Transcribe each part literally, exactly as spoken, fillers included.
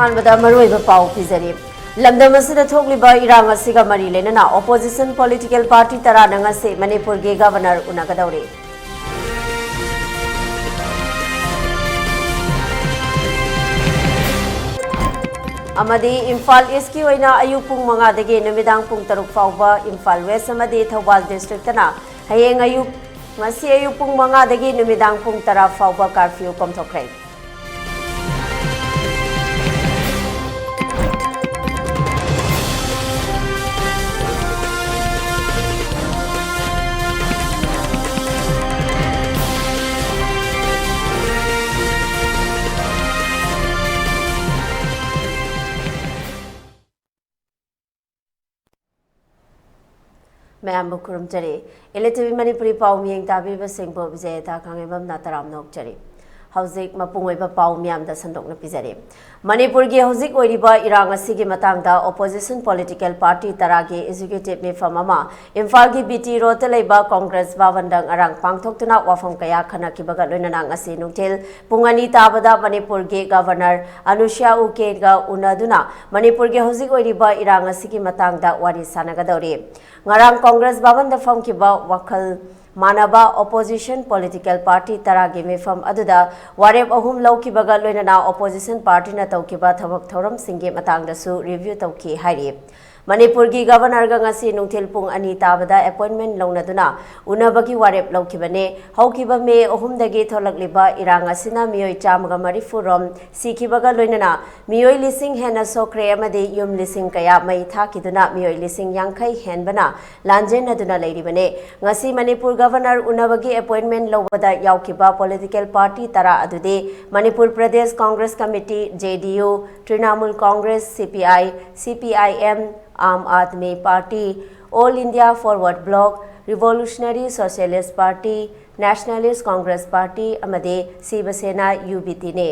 ꯑꯍꯥꯟꯕꯗ ꯃꯔꯨꯑꯣꯏꯕ ꯄꯥꯎ ꯄꯤꯖꯔꯤ꯫ ꯂꯝꯗꯝ ꯑꯁꯤꯗ ꯊꯣꯛꯂꯤꯕ ꯏꯔꯥꯡ ꯑꯁꯤꯒ ꯃꯔꯤ ꯂꯩꯅꯅ opposition political party ꯇꯔꯥꯅ ꯉꯁꯤ ꯃꯅꯤꯄꯨꯔꯒꯤ governor ꯎꯅꯒꯗꯧꯔꯤ꯫ ꯑꯃꯗꯤ ꯏꯝꯐꯥꯜ East ꯀꯤ ꯑꯣꯏꯅ ꯑꯌꯨꯛ ꯄꯨꯡ ꯃꯉꯥꯗꯒꯤ ꯅꯨꯃꯤꯗꯥꯡ ꯄꯨꯡ ꯇꯔꯨꯛ ꯐꯥꯎꯕ ꯏꯝꯐꯥꯜ West ꯑꯃꯗꯤ ꯊꯧꯕꯥꯜ district ꯇꯅ ꯍꯌꯦꯡ ꯑꯌꯨꯛ, ꯉꯁꯤ ꯑꯌꯨꯛ ꯄꯨꯡ ꯃꯉꯥꯗꯒꯤ ꯅꯨꯃꯤꯗꯥꯡ ꯄꯨꯡ ꯇꯔꯥ ꯐꯥꯎꯕ curfew ꯀꯣꯝꯊꯣꯛꯈ꯭ꯔꯦ꯫ ꯃꯌꯥꯝꯕꯨ ꯈꯨꯔꯨꯝꯖꯔꯤ꯫ L T V ꯃꯅꯤꯄꯨꯔꯤ ꯄꯥꯎ ꯃꯤꯠꯌꯦꯡ ꯇꯥꯕꯤꯕꯁꯤꯡꯕꯨ ꯕꯤꯖꯦꯇꯥ ꯈꯥꯡꯉꯩꯕꯝꯅ ꯇꯔꯥꯝꯅ ꯑꯣꯛꯆꯔꯤ꯫ ꯍꯧꯖꯤꯛ ꯃꯄꯨꯡ ꯑꯣꯏꯕ ꯄꯥꯎ ꯃꯤꯌꯥꯝꯗ ꯁꯟꯗꯣꯛꯅ ꯄꯤꯖꯔꯤ꯫ ꯃꯅꯤꯄꯨꯔꯒꯤ ꯍꯧꯖꯤꯛ ꯑꯣꯏꯔꯤꯕ ꯏꯔꯥꯡ ꯑꯁꯤꯒꯤ ꯃꯇꯥꯡꯗ opposition political party ꯇꯔꯥꯒꯤ executive ꯃꯤꯐꯝ ꯑꯃ ꯏꯝꯐꯥꯜꯒꯤ B T Road ꯇ ꯂꯩꯕ Congress ꯚꯕꯟꯗ ꯉꯔꯥꯡ ꯄꯥꯡꯊꯣꯛꯇꯨꯅ ꯋꯥꯐꯝ ꯀꯌꯥ ꯈꯟꯅꯈꯤꯕꯒ ꯂꯣꯏꯅꯅ ꯉꯁꯤ ꯅꯨꯡꯊꯤꯜ ꯄꯨꯡ ꯑꯅꯤ ꯇꯥꯕꯗ ꯃꯅꯤꯄꯨꯔꯒꯤ governor ꯑꯅꯨꯁ꯭ꯌꯥ ꯎꯀꯦꯒ ꯎꯅꯗꯨꯅ ꯃꯅꯤꯄꯨꯔꯒꯤ ꯍꯧꯖꯤꯛ ꯑꯣꯏꯔꯤꯕ ꯏꯔꯥꯡ ꯑꯁꯤꯒꯤ ꯃꯇꯥꯡꯗ ꯋꯥꯔꯤ ꯁꯥꯟꯅꯒꯗꯧꯔꯤ꯫ ꯉꯔꯥꯡ Congress ꯚꯕꯟꯗ ꯐꯝꯈꯤꯕ ꯋꯥꯈꯜ ꯃꯥꯟꯅꯕ opposition political party ꯇꯔꯥꯒꯤ ꯃꯤꯐꯝ ꯑꯗꯨꯗ ꯋꯥꯔꯦꯞ ꯑꯍꯨꯝ ꯂꯧꯈꯤꯕꯒ ꯂꯣꯏꯅꯅ opposition party ꯅ ꯇꯧꯈꯤꯕ ꯊꯕꯛ ꯊꯧꯔꯝꯁꯤꯡꯒꯤ ꯃꯇꯥꯡꯗꯁꯨ review ꯇꯧꯈꯤ ꯍꯥꯏꯔꯤ꯫ ꯃꯅꯤꯄꯨꯔꯒꯤ governor ꯒ ꯉꯁꯤ ꯅꯨꯡꯊꯤꯜ ꯄꯨꯡ ꯑꯅꯤ ꯇꯥꯕꯗ appointment ꯂꯧꯅꯗꯨꯅ ꯎꯅꯕꯒꯤ ꯋꯥꯔꯦꯞ ꯂꯧꯈꯤꯕꯅꯦ꯫ ꯍꯧꯈꯤꯕ May ꯑꯍꯨꯝꯗꯒꯤ ꯊꯣꯛꯂꯛꯂꯤꯕ ꯏꯔꯥꯡ ꯑꯁꯤꯅ ꯃꯤꯑꯣꯏ ꯆꯥꯝꯃꯒ ꯃꯔꯤꯐꯨ ꯔꯣꯝ ꯁꯤꯈꯤꯕꯒ ꯂꯣꯏꯅꯅ ꯃꯤꯑꯣꯏ ꯂꯤꯁꯤꯡ ꯍꯦꯟꯅ ꯁꯣꯛꯈ꯭ꯔꯦ ꯑꯃꯗꯤ ꯌꯨꯝ ꯂꯤꯁꯤꯡ ꯀꯌꯥ ꯃꯩ ꯊꯥꯈꯤꯗꯨꯅ ꯃꯤꯑꯣꯏ ꯂꯤꯁꯤꯡ ꯌꯥꯡꯈꯩ ꯍꯦꯟꯕꯅ ꯂꯥꯟꯖꯦꯟꯅꯗꯨꯅ ꯂꯩꯔꯤꯕꯅꯦ꯫ ꯉꯁꯤ ꯃꯅꯤꯄꯨꯔ governor ꯎꯅꯕꯒꯤ appointment ꯂꯧꯕꯗ ꯌꯥꯎꯈꯤꯕ political party ꯇꯔꯥ ꯑꯗꯨꯗꯤ Manipur Pradesh Congress Committee, J D U, Trinamool Congress, C P I, C P I M, Aam Aadmi Party, All India Forward Bloc, Revolutionary Socialist Party, Nationalist Congress Party ꯑꯃꯗꯤ Shiva Sena, U B T ꯅꯤ꯫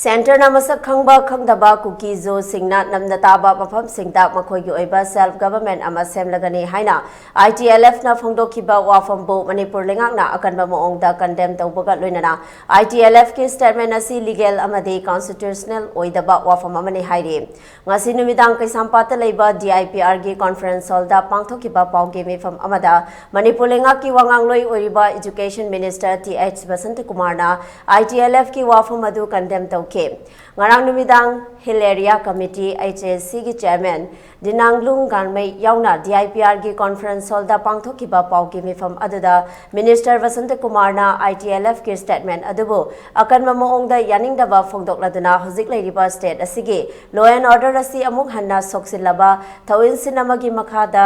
ꯁꯦꯟꯇꯔꯅ ꯃꯁꯛ ꯈꯪꯕ ꯈꯪꯗꯕ ꯀꯨꯀꯤ ꯖꯣꯁꯤꯡꯅ ꯅꯝꯅ ꯇꯥꯕ ꯃꯐꯝꯁꯤꯡꯗ ꯃꯈꯣꯏꯒꯤ ꯑꯣꯏꯕ ꯁꯦꯜꯐ ꯒꯚꯔꯟꯃꯦꯟꯠ ꯑꯃ ꯁꯦꯝꯂꯒꯅꯤ ꯍꯥꯏꯅ ITLFꯅ ꯐꯣꯡꯗꯣꯛꯈꯤꯕ ꯋꯥꯐꯝꯕꯨ ꯃꯅꯤꯄꯨꯔ ꯂꯩꯉꯥꯛꯅ ꯑꯀꯟꯕ ꯃꯑꯣꯡꯗ ꯀꯟꯗꯦꯝ ꯇꯧꯕꯒ ꯂꯣꯏꯅꯅ ITLFꯀꯤ ꯁ꯭ꯇꯦꯠꯃꯦꯟꯠ ꯑꯁꯤ ꯂꯤꯒꯦꯜ ꯑꯃꯗꯤ ꯀꯟꯁꯇꯤꯇ꯭ꯌꯨꯁꯅꯦꯜ ꯑꯣꯏꯗꯕ ꯋꯥꯐꯝ ꯑꯃꯅꯤ ꯍꯥꯏꯔꯤ꯫ ꯉꯁꯤ ꯅꯨꯃꯤꯗꯥꯡ ꯀꯩꯁꯥꯝꯄꯥꯠꯇ ꯂꯩꯕ DIPRꯒꯤ ꯀꯣꯟꯐꯔꯦꯟꯁ ꯍꯣꯜꯗ ꯄꯥꯡꯊꯣꯛꯈꯤꯕ ꯄꯥꯎꯒꯤ ꯃꯤꯐꯝ ꯑꯃꯗ ꯃꯅꯤꯄꯨꯔ ꯂꯩꯉꯥꯛꯀꯤ ꯋꯥꯉꯥꯡꯂꯣꯏ ꯑꯣꯏꯔꯤꯕ ꯏꯖꯨꯀꯦꯁꯟ ꯃꯤꯅꯤꯁꯇꯔ ꯇꯤ ꯑꯩꯆ ꯕꯁꯟꯇꯀꯨꯃꯥꯔꯅ ITLFꯀꯤ ꯋꯥꯐꯝ ꯑꯗꯨ ꯀꯟꯗꯦꯝ ꯇꯧꯈꯤ꯫ ꯉꯔꯥꯡ ꯅꯨꯃꯤꯗꯥꯡ ꯍꯤꯜ ꯑꯦꯔꯤꯌꯥ ꯀꯃꯤꯇꯤ, HACꯒꯤ ꯆꯦꯌꯔꯃꯦꯟ ꯗꯤꯅꯥꯡꯂꯨꯡ ꯒꯥꯡꯃꯩ ꯌꯥꯎꯅ DIPRꯒꯤ ꯀꯣꯟꯐꯔꯦꯟꯁ ꯍꯣꯜꯗ ꯄꯥꯡꯊꯣꯛꯈꯤꯕ ꯄꯥꯎꯒꯤ ꯃꯤꯐꯝ ꯑꯗꯨꯗ ꯃꯤꯅꯤꯁꯇꯔ ꯕꯁꯟꯇꯀꯨꯃꯥꯔꯅ ITLFꯀꯤ ꯁ꯭ꯇꯦꯠꯃꯦꯟꯠ ꯑꯗꯨꯕꯨ ꯑꯀꯟꯕ ꯃꯑꯣꯡꯗ ꯌꯥꯅꯤꯡꯗꯕ ꯐꯣꯡꯗꯣꯛꯂꯗꯨꯅ ꯍꯧꯖꯤꯛ ꯂꯩꯔꯤꯕ ꯁ꯭ꯇꯦꯠ ꯑꯁꯤꯒꯤ ꯂꯣ ꯑꯦꯟ ꯑꯣꯔꯗꯔ ꯑꯁꯤ ꯑꯃꯨꯛ ꯍꯟꯅ ꯁꯣꯛꯆꯤꯜꯂꯕ ꯊꯧꯑꯣꯏꯟꯁꯤꯟ ꯑꯃꯒꯤ ꯃꯈꯥꯗ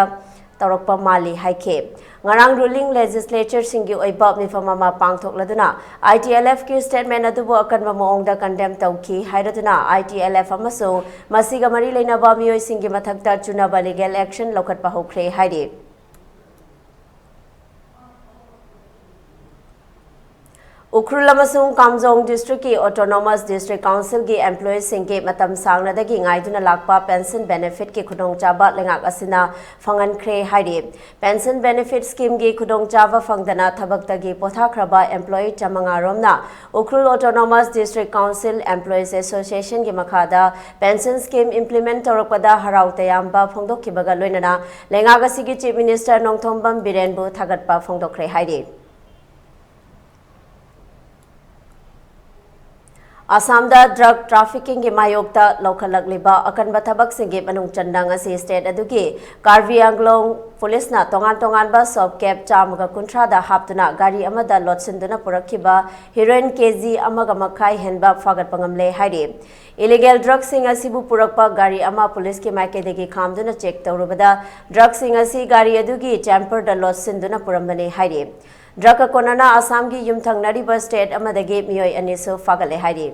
ꯇꯧꯔꯛꯄ ꯃꯥꯜꯂꯤ ꯍꯥꯏꯈꯤ꯫ ꯉꯔꯥꯡ ꯔꯨꯂꯤꯡ ꯂꯦꯖꯤꯁꯂꯦꯆꯔꯁꯤꯡꯒꯤ ꯑꯣꯏꯕ ꯃꯤꯐꯝ ꯑꯃ ꯄꯥꯡꯊꯣꯛꯂꯗꯨꯅ ITLFꯀꯤ ꯁ꯭ꯇꯦꯠꯃꯦꯟꯠ ꯑꯗꯨꯕꯨ ꯑꯀꯟꯕ ꯃꯑꯣꯡꯗ ꯀꯟꯗꯦꯝ ꯇꯧꯈꯤ ꯍꯥꯏꯔꯗꯨꯅ ITLF ꯑꯃꯁꯨꯡ ꯃꯁꯤꯒ ꯃꯔꯤ ꯂꯩꯅꯕ ꯃꯤꯑꯣꯏꯁꯤꯡꯒꯤ ꯃꯊꯛꯇ ꯆꯨꯅꯕ ꯂꯤꯒꯦꯜ ꯑꯦꯛꯁꯟ ꯂꯧꯈꯠꯄ ꯍꯧꯈ꯭ꯔꯦ ꯍꯥꯏꯔꯤ꯫ ꯎꯈ꯭ꯔꯨꯜ ꯑꯃꯁꯨꯡ ꯀꯥꯝꯖꯣꯡ ꯗꯤꯁꯇ꯭ꯔꯤꯛꯀꯤ ꯑꯣꯇꯣꯅꯣꯃꯁ ꯗꯤꯁꯇ꯭ꯔꯤꯛ ꯀꯥꯎꯟꯁꯤꯜꯒꯤ ꯑꯦꯝꯄ꯭ꯂꯣꯌꯤꯁꯤꯡꯒꯤ ꯃꯇꯝ ꯁꯥꯡꯅꯗꯒꯤ ꯉꯥꯏꯗꯨꯅ ꯂꯥꯛꯄ ꯄꯦꯟꯁꯟ ꯕꯦꯅꯤꯐꯤꯠꯀꯤ ꯈꯨꯗꯣꯡꯆꯥꯕ ꯂꯩꯉꯥꯛ ꯑꯁꯤꯅ ꯐꯪꯍꯟꯈ꯭ꯔꯦ ꯍꯥꯏꯔꯤ꯫ ꯄꯦꯟꯁꯟ ꯕꯦꯅꯤꯐꯤꯠ ꯁ꯭ꯀꯤꯝꯒꯤ ꯈꯨꯗꯣꯡꯆꯥꯕ ꯐꯪꯗꯅ ꯊꯕꯛꯇꯒꯤ ꯄꯣꯊꯥꯈ꯭ꯔꯕ ꯑꯦꯝꯄ꯭ꯂꯣꯌꯤ ꯆꯥꯃꯉꯥ ꯔꯣꯝꯅ Ukhrul autonomous district council employees ꯑꯦꯁꯣꯁꯤꯌꯦꯁꯟꯒꯤ ꯃꯈꯥꯗ ꯄꯦꯟꯁꯟ ꯁ꯭ꯀꯤꯝ ꯏꯝꯄ꯭ꯂꯤꯃꯦꯟꯠ ꯇꯧꯔꯛꯄꯗ ꯍꯔꯥꯎ ꯇꯌꯥꯝꯕ ꯐꯣꯡꯗꯣꯛꯈꯤꯕꯒ ꯂꯣꯏꯅꯅ ꯂꯩꯉꯥꯛ ꯑꯁꯤꯒꯤ ꯆꯤꯐ ꯃꯤꯅꯤꯁꯇꯔ ꯅꯣꯡꯊꯣꯝꯕꯝ ꯕꯤꯔꯦꯟꯕꯨ ꯊꯥꯒꯠꯄ ꯐꯣꯡꯗꯣꯛꯈ꯭ꯔꯦ ꯍꯥꯏꯔꯤ꯫ ꯑꯁꯥꯝꯗ ꯗ꯭ꯔꯒ ꯇ꯭ꯔꯥꯐꯤꯀꯤꯡꯒꯤ ꯃꯥꯌꯣꯛꯇ ꯂꯧꯈꯠꯂꯛꯂꯤꯕ ꯑꯀꯟꯕ ꯊꯕꯛꯁꯤꯡꯒꯤ ꯃꯅꯨꯡ ꯆꯟꯅ ꯉꯁꯤ ꯁ꯭ꯇꯦꯠ ꯑꯗꯨꯒꯤ ꯀꯥꯔꯕꯤ ꯑꯪꯒ꯭ꯂꯣꯡ ꯄꯨꯂꯤꯁꯅ ꯇꯣꯉꯥꯟ ꯇꯣꯉꯥꯟꯕ ꯁꯣꯞ ꯀꯦꯞ ꯆꯥꯝꯃꯒ ꯀꯨꯟꯊ꯭ꯔꯥꯗ ꯍꯥꯞꯇꯨꯅ ꯒꯥꯔꯤ ꯑꯃꯗ ꯂꯣꯠꯁꯤꯟꯗꯨꯅ ꯄꯨꯔꯛꯈꯤꯕ ꯍꯤꯔꯣꯏꯟ ꯀꯦꯖꯤ ꯑꯃꯒ ꯃꯈꯥꯏ ꯍꯦꯟꯕ ꯐꯥꯒꯠꯄ ꯉꯝꯂꯦ ꯍꯥꯏꯔꯤ꯫ ꯏꯂꯤꯒꯦꯜ ꯗ꯭ꯔꯒꯁꯤꯡ ꯑꯁꯤꯕꯨ ꯄꯨꯔꯛꯄ ꯒꯥꯔꯤ ꯑꯃ ꯄꯨꯂꯤꯁꯀꯤ ꯃꯥꯏꯀꯩꯗꯒꯤ ꯈꯥꯝꯗꯨꯅ ꯆꯦꯛ ꯇꯧꯔꯨꯕꯗ ꯗ꯭ꯔꯒꯁꯤꯡ ꯑꯁꯤ ꯒꯥꯔꯤ ꯑꯗꯨꯒꯤ ꯖꯦꯝꯄꯔꯗ ꯂꯣꯠꯁꯤꯟꯗꯨꯅ ꯄꯨꯔꯝꯕꯅꯤ ꯍꯥꯏꯔꯤ꯫ ꯗ꯭ꯔꯒꯀ ꯀꯣꯟꯅꯅ ꯑꯁꯥꯝꯒꯤ ꯌꯨꯝꯊꯪꯅꯔꯤꯕ ꯁ꯭ꯇꯦꯠ ꯑꯃꯗꯒꯤ ꯃꯤꯑꯣꯏ ꯑꯅꯤꯁꯨ ꯐꯥꯒꯠꯂꯦ ꯍꯥꯏꯔꯤ꯫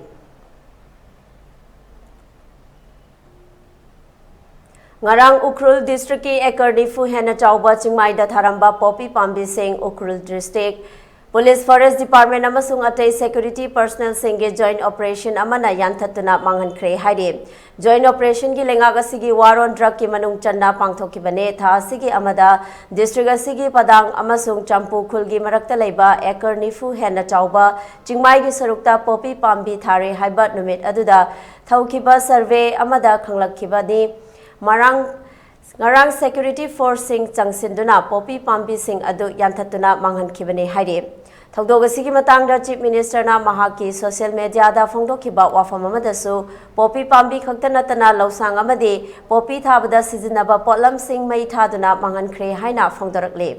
ꯉꯔꯥꯡ ꯎꯈ꯭ꯔꯨꯜ ꯗꯤꯁꯇ꯭ꯔꯤꯛꯀꯤ ꯑꯦꯀꯔ ꯅꯤꯐꯨ ꯍꯦꯟꯅ ꯆꯥꯎꯕ ꯆꯤꯡꯃꯥꯏꯗ ꯊꯥꯔꯝꯕ ꯄꯣꯄꯤ ꯄꯥꯝꯕꯤꯁꯤꯡ Ukhrul district Police, Forest Department ꯑꯃꯁꯨꯡ ꯑꯇꯩ security personnelꯁꯤꯡꯒꯤ joint operation ꯑꯃꯅ ꯌꯥꯟꯊꯠꯇꯨꯅ ꯃꯥꯡꯍꯟꯈ꯭ꯔꯦ ꯍꯥꯏꯔꯤ꯫ Joint operationꯒꯤ ꯂꯩꯉꯥꯛ ꯑꯁꯤꯒꯤ war on drugꯀꯤ ꯃꯅꯨꯡ ꯆꯟꯅ ꯄꯥꯡꯊꯣꯛꯈꯤꯕꯅꯤ꯫ ꯊꯥ ꯑꯁꯤꯒꯤ ꯑꯃꯗ district ꯑꯁꯤꯒꯤ ꯄꯗꯥꯡ ꯑꯃꯁꯨꯡ ꯆꯝꯄꯨ ꯈꯨꯜꯒꯤ ꯃꯔꯛꯇ ꯂꯩꯕ acre ꯅꯤꯐꯨ ꯍꯦꯟꯅ ꯆꯥꯎꯕ ꯆꯤꯡꯃꯥꯏꯒꯤ ꯁꯔꯨꯛꯇ poppy ꯄꯥꯝꯕꯤ ꯊꯥꯔꯦ ꯍꯥꯏꯕ ꯅꯨꯃꯤꯠ ꯑꯗꯨꯗ ꯊꯧꯈꯤꯕ survey ꯑꯃꯗ ꯈꯪꯂꯛꯈꯤꯕꯅꯤ꯫ ꯃꯔꯥꯡ ꯉꯔꯥꯡ security forceꯁꯤꯡ ꯆꯪꯁꯤꯟꯗꯨꯅ poppy ꯄꯥꯝꯕꯤꯁꯤꯡ ꯑꯗꯨ ꯌꯥꯟꯊꯠꯇꯨꯅ ꯃꯥꯡꯍꯟꯈꯤꯕꯅꯤ ꯍꯥꯏꯔꯤ꯫ ꯊꯧꯗꯣꯛ ꯑꯁꯤꯒꯤ ꯃꯇꯥꯡꯗ Chief Ministerꯅ ꯃꯍꯥꯛꯀꯤ social mediaꯗ ꯐꯣꯡꯗꯣꯛꯈꯤꯕ ꯋꯥꯐꯝ ꯑꯃꯗꯁꯨ poppy ꯄꯥꯝꯕꯤ ꯈꯛꯇ ꯅꯠꯇꯅ ꯂꯧꯁꯥꯡ ꯑꯃꯗꯤ poppy ꯊꯥꯕꯗ ꯁꯤꯖꯤꯟꯅꯕ ꯄꯣꯠꯂꯝꯁꯤꯡ ꯃꯩ ꯊꯥꯗꯨꯅ ꯃꯥꯡꯍꯟꯈ꯭ꯔꯦ ꯍꯥꯏꯅ ꯐꯣꯡꯗꯣꯔꯛꯂꯤ꯫